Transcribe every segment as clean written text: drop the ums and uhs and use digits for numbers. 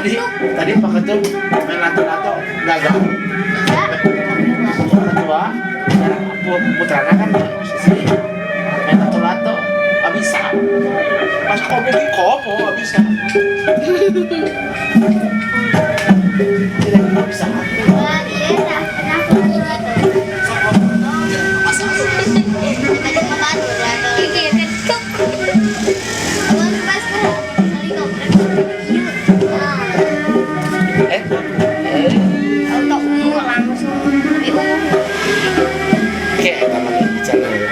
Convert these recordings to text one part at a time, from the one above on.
Tadi tadi Pak Ketum main lato-lato gagal. Ketua, sekarang putrana kan si main lato-lato nggak bisa. Pas komo komo nggak bisa. Tidak bisa. Wah, iya dah. Kenapa Eh, eh, Untuk ungu langsung lebih ungu. Kayak eta mah bicara ya.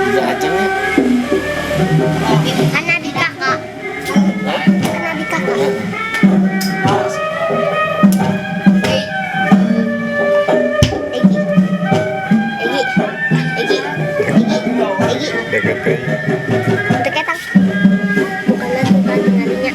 Juga aceng ya. Kan adik kakak. Hah? Kan adik kakak. Egi. Egi. Egi. Egi. Egi. Deket teh. Untuk ketang. Bukan bukan tinggalnya.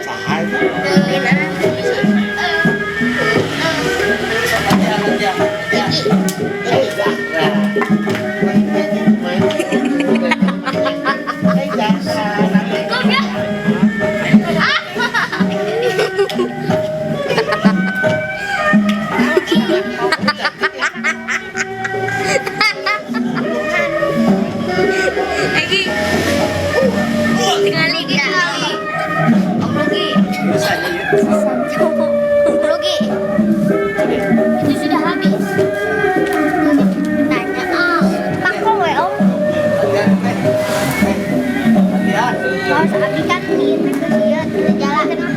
Saha itu? Eh, dah. Nah. Main, main, main. Eh, jangan. Egi. Tinggal lagi kali. Om Lugi. Bisa aja ya. Om Lugi. Itu sudah habis. Tanya ah, pakong we om. Kalau abi kan nih teh geus ieu teu jalan.